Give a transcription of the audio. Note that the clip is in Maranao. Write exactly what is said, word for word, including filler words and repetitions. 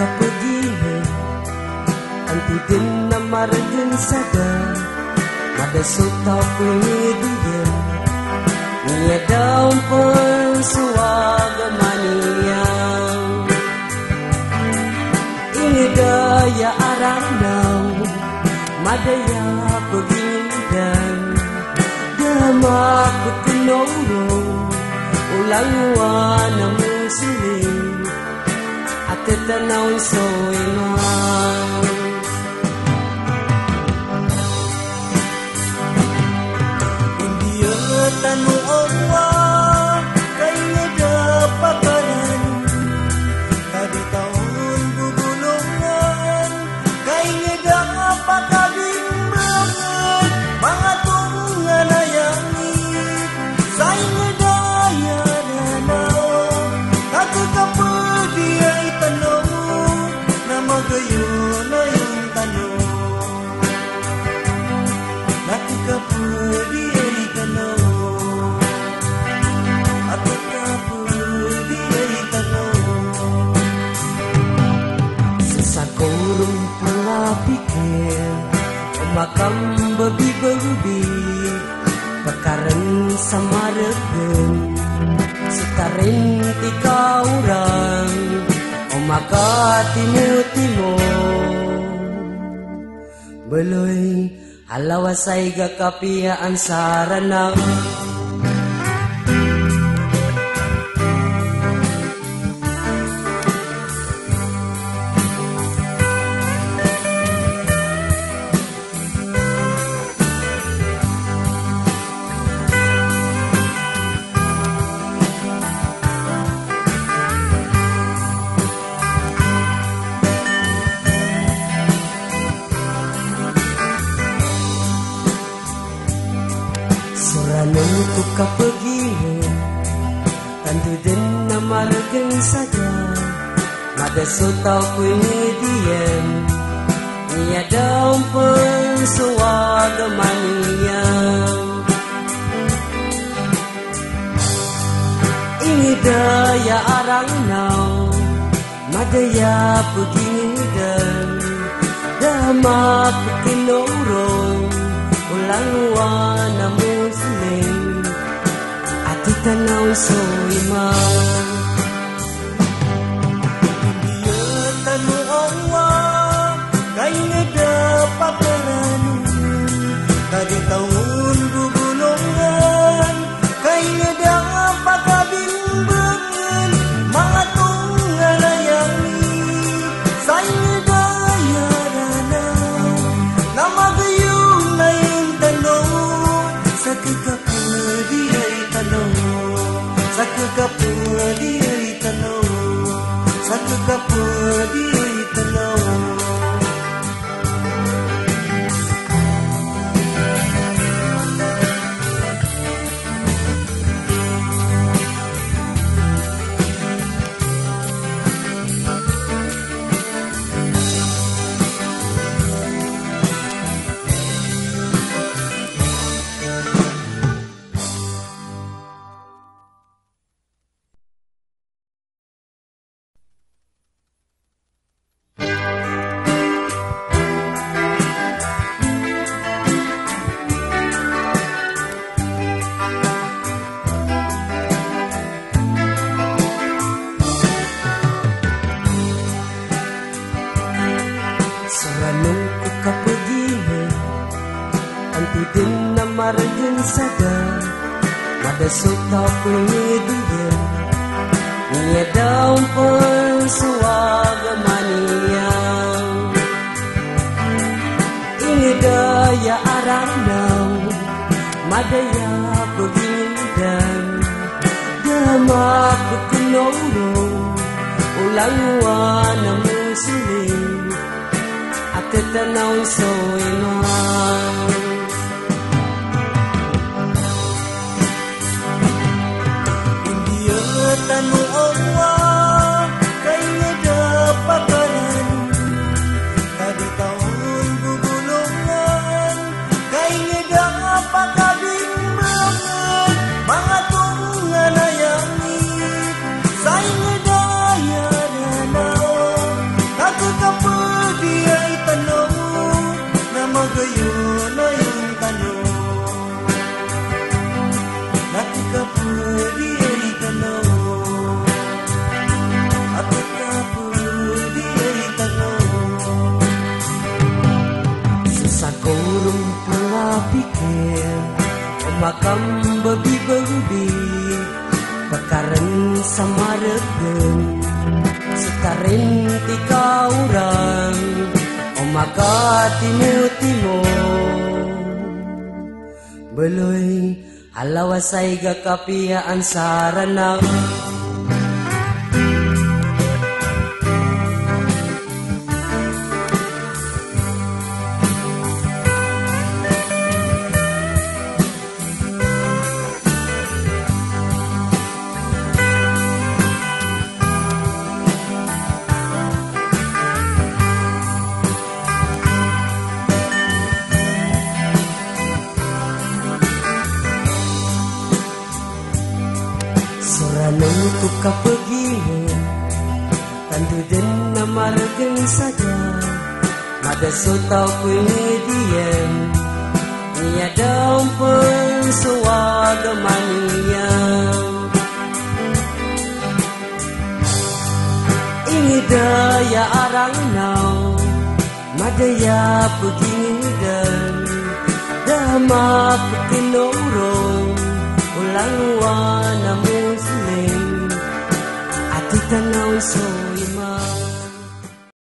Kapagiya, anto dn a margn sa da, mada so taw ko ingd iyan, miyada on pn so agama niyan. Ingd aya a Ranaw, mada aya pagingdan, da a mapknoro o langowan a Muslim a ttanaw on so iman. Indiya tano o Allah, ka ingd a pakaran, ka di taw on gogolongan, ka ingd a pakabimbangan, manga tonganay a ngit, sa ingd aya Ranaw, ka khakapdiay tano, na magayonayon tano. Na khakapdiay tano, a khakapdiay tano. Sa sakor o pangapikir, o makambabibagbi, pakaran sa margn, sa tarin ti kaoran, o makatimotimo. Baloy, a lawas ay ga kapiyaan sa Ranaw. So Ranaw ko kapagiya, tanto dn a margn sa da, mada so taw ko ingd iyan, miyada on pn so agama niyan. Ingd aya a Ranaw, mada aya pagingdan, da a mapknoro o langowan a Muslim a ttanaw on so iman. Indiya tano o Allah, ka ingd a pakaran, ka di taw on gogolongan, ka ingd a pakabimbangan, manga tonganay a ngit, sa ingd aya Ranaw, na magayonayon tano, sa khakapdiay tano, sa khakapdiay tano, sa khakapdiay tano. So Ranaw ko kapagiya, anto dn a margn sa da, mada so taw ko ingd iyan, miyada on pn so agama niyan. Ingd aya a Ranaw, mada aya pagingdan, da a mapknoro o langowan a Muslim a ttanaw on so iman. Indiya tano o Allah, ka ingd a pakaran, ka di taw on gogolongan, ka ingd a pakabimbangan, manga tonganay a ngit, sa ingd aya Ranaw, Sa maregen, sa tarin ti kaoran, o makatimotimo. Beloy, a lawas a iga kapiyaan sa Ranaw. So Ranaw ko kapaginged, tanto den a maregen sa da, mada so taw ko inged iyan, miyada on pen so agama niyan. Inged aya a Ranaw, mada aya pegingeden, da a mapekenoro, o langowan a Muslim, a titanaw so